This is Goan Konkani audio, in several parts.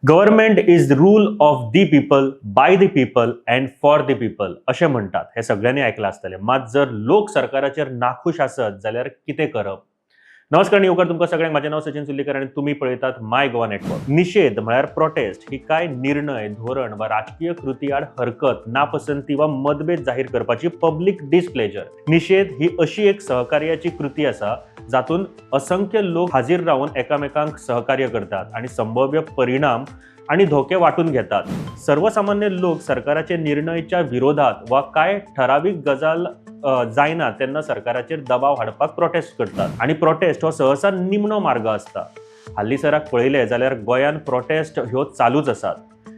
Government is rule of the people, by the people and for the people अशें म्हणटात. हें सगळ्यांनी आयकलां आसतलें. मात जर लोक सरकाराचेर नाखूश आसत जाल्यार कितें करप? नमस्कार आनी येवकार तुमकां सगळ्यांक. म्हाजें नांव सचिन सुर्लीकर आनी तुमी पळयतात माय गोवा नेटवर्क. निशेध म्हळ्यार प्रोटेस्ट ही कांय निर्णय, धोरण वा राजकीय कृती आड हरकत, नापसंती वा मतभेद जाहीर करपाची पब्लीक डिसप्लेजर. निशेध ही अशी एक सहकार्याची कृती आसा जातून असंख्य लोक हाजीर रावन एकामेकांक सहकार्य करतात आनी संभाव्य परिणाम आनी धोके वांटून घेतात. सर्वसामान्य लोक सरकाराचे निर्णयच्या विरोधात वा कांय ठरावीक गजाल जायना तेन्ना सरकाराचेर दबाव हाडपाक प्रोटेस्ट करतात आनी प्रोटेस्ट हो सहसा निमणो मार्ग आसता. हालींसराक पळयलें जाल्यार गोंयांत प्रोटेस्ट ह्यो चालूच आसात.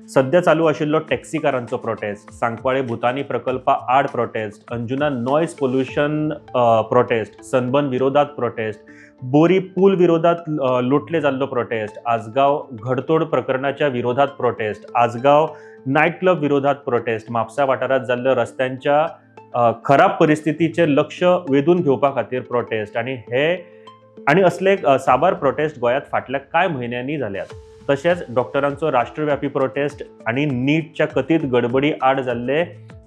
सद्या चालू आशिल्लो टॅक्सीकारांचो प्रोटेस्ट, सांकवाळे भुतानी प्रकल्पा आड protest, Anjuna noise pollution protest, sunburn विरोधात प्रोटेस्ट, बोरी पूल विरोधात लोटले जाल्लो प्रोटेस्ट, आजगांव घडतोड प्रकरणाच्या विरोधात प्रोटेस्ट, आजगांव नायट क्लब विरोधात प्रोटेस्ट, म्हापसा वाठारांत जाल्ल्या रस्त्यांच्या खराब परिस्थितीचें लक्ष वेधून घेवपा खातीर प्रोटेस्ट आनी हे आनी असले साबार प्रोटेस्ट गोंयांत फाटल्या कांय म्हयन्यांनी जाल्यात. तशेंच डॉक्टरांचो राष्ट्रव्यापी प्रोटेस्ट आनी नीटच्या कथीत गडबडी आड जाल्ले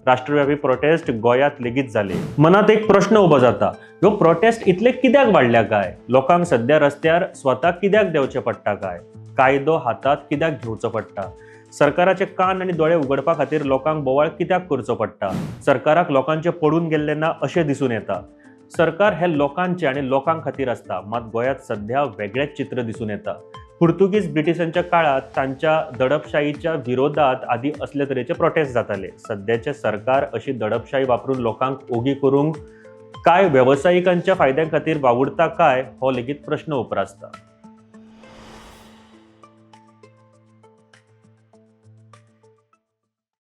राष्ट्रव्यापी प्रोटेस्ट गोंयांत लेगीत जाले. मनात एक प्रश्न उबो जाता, ह्यो प्रोटेस्ट इतले कित्याक वाडल्या काय? लोकांक सद्या रस्त्यार स्वता कित्याक देंवचें पडटा काय? कायदो हातांत कित्याक घेवचो पडटा? सरकाराचे कान आनी दोळे उगडपा खातीर लोकांक बोवाळ कित्याक करचो पडटा? सरकाराक लोकांचें पडून गेल्लें ना अशें दिसून येता. सरकार हें लोकांचें आनी लोकां खातीर आसता, मात गोंयांत सद्या वेगळेंच चित्र दिसून येता. पुर्तुगीज ब्रिटिशांच्या काळांत तांच्या दडपशाहीच्या विरोधात आदी असले तरेचे प्रोटेस्ट जाताले. सद्याचें सरकार अशी दडपशाही वापरून लोकांक ओगी करूंक काय वेवसायिकांच्या फायद्या खातीर वावुरता काय, हो लेगीत प्रश्न उप्रासता.